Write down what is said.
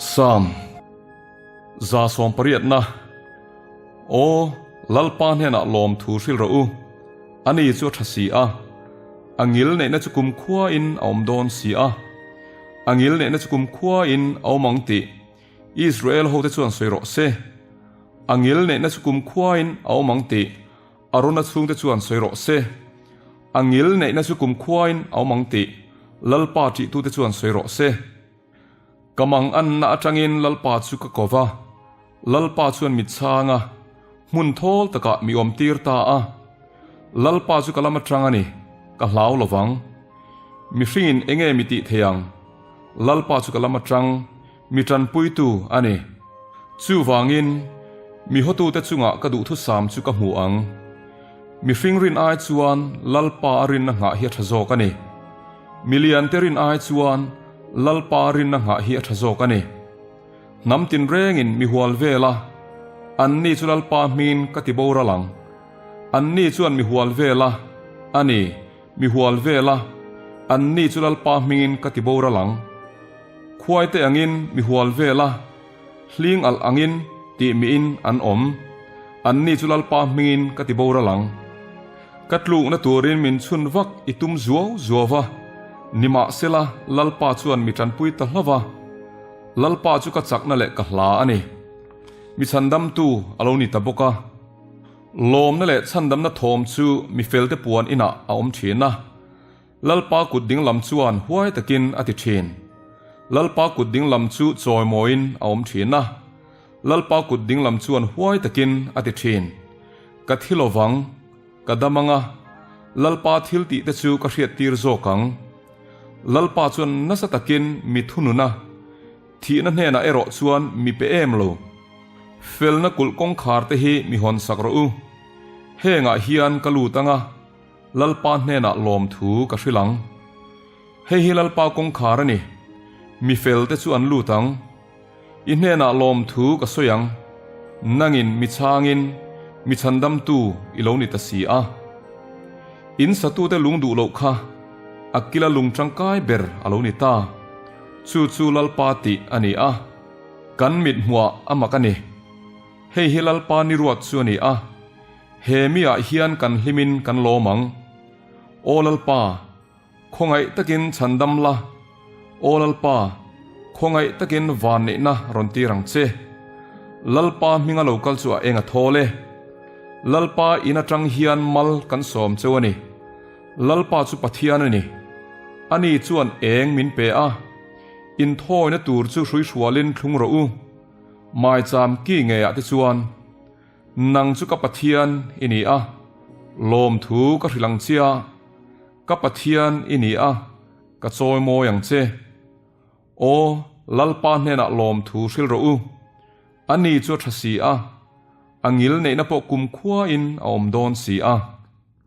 Psalm 118na Aw, Lalpa hnenah lawmthu hrilh rawh u, ani chu a tha si a, a ngil neihna chu kumkhuain a awm dawn si a, a ngil neihna chu kumkhuain a awm ang tih Israel hote chuan sawi rawh se. A ngil neihna chu kumkhuain a awm ang tih Arona chhungte chuan sawi rawh se. A ngil neihna chu kumkhuain a awm ang tih Lalpa ṭihtute chuan sawi rawh se. Ka mang anna aṭangin Lalpa chu ka ko va, Lalpa chuan mi chhang a, hmun thawl takah mi awm tir ta a. Lalpa chu ka lam aṭang a ni, ka hlau lo vang. Mihringin enge mi tih thei ang? Lalpa chu ka lam aṭang, mi ṭanpuitu a ni. Chuvangin, mi hotute chungah ka duhthusam chu ka hmu ang. Mihring rin ai chuan Lalpa a rinna nghah hi a ṭha zawk a ni. Mi liante rin ai chuan Lalpa a rinna nghah hi a ṭha zawk a ni. Hnam tinrengin mi hual vel a, anni chu Lalpa hmingin ka ti boral ang. Anni chuan mi hual vel a, a ni, mi hual vel a, anni chu Lalpa hmingin ka ti boral ang. Khuaite angin mi hual vel a, hling alh angin tih miin an awm. Anni chu Lalpa hmingin ka ti boral ang. Ka tlukna turin min chhun vak i tum zuau zuau va, nimahsela Lalpa chuan mi tanpui ta hlauh va. Lalpa chu ka chakna leh ka hla a ni. Mi chhandamtu a lo ni ta bawk a. Lawmna leh chhandamna thawm chu mi felte puan inah a awm thin a. Lalpa kut dinglam chuan huai takin a ti thin. Lalpa kut dinglam chu chawimawiin a awm thin a. Lalpa kut dinglam chuan huai takin a ti thin. Ka thi lovang, ka dam ang a, Lalpa thil tih te chu ka hriattir zawk ang. Lalpa chuan nasa takin mi thunun a, thihna hnenah erawh chuan mi pe em lo. Felna kulh kawngkhar te hi mi hawn sak rawh u. Hengah hian ka lut ang a, Lalpa hnenah lawmthu ka hrilh ang. Hei hi Lalpa kawngkhar a ni, mi felte chu an lut ang. I hnenah lawmthu ka sawi ang, nangin mi chhangin mi chhandamtu i lo ni ta si a. In satute lung duh loh kha a kila lung tangkai ber a lo ni ta. Chu chu Lalpa tih a ni a, kan mit hmuah a mak a ni. Hei hi Lalpa ni ruat chu a ni a, he miah hian kan hlimin kan lawm ang. Aw Lalpa! Khawngaih takin chhandam la, Aw Lalpa, khawngaih takin vanneihna rawn tir ang che. Lalpa hminga lo kal chu a eng a thawl e. Lalpa in atang hian mal kan sawm cheu a ni. Lalpa chu Pathian a ni. Ani chuan eng min pe a. Inthawina tur chu hruihrualin thlung rawh u. Maicham ki ngeiah te chuan. Nang chu ka Pathian i ni a, lawmthu ka hrilh ang che a, ka Pathian i ni a, ka chawi mawi ang che. Aw, Lalpa hnenah lawmthu hrilh rawh u. Ani chu a tha si a, a ngil neihna pawh kumkhuain a awm dawn si a.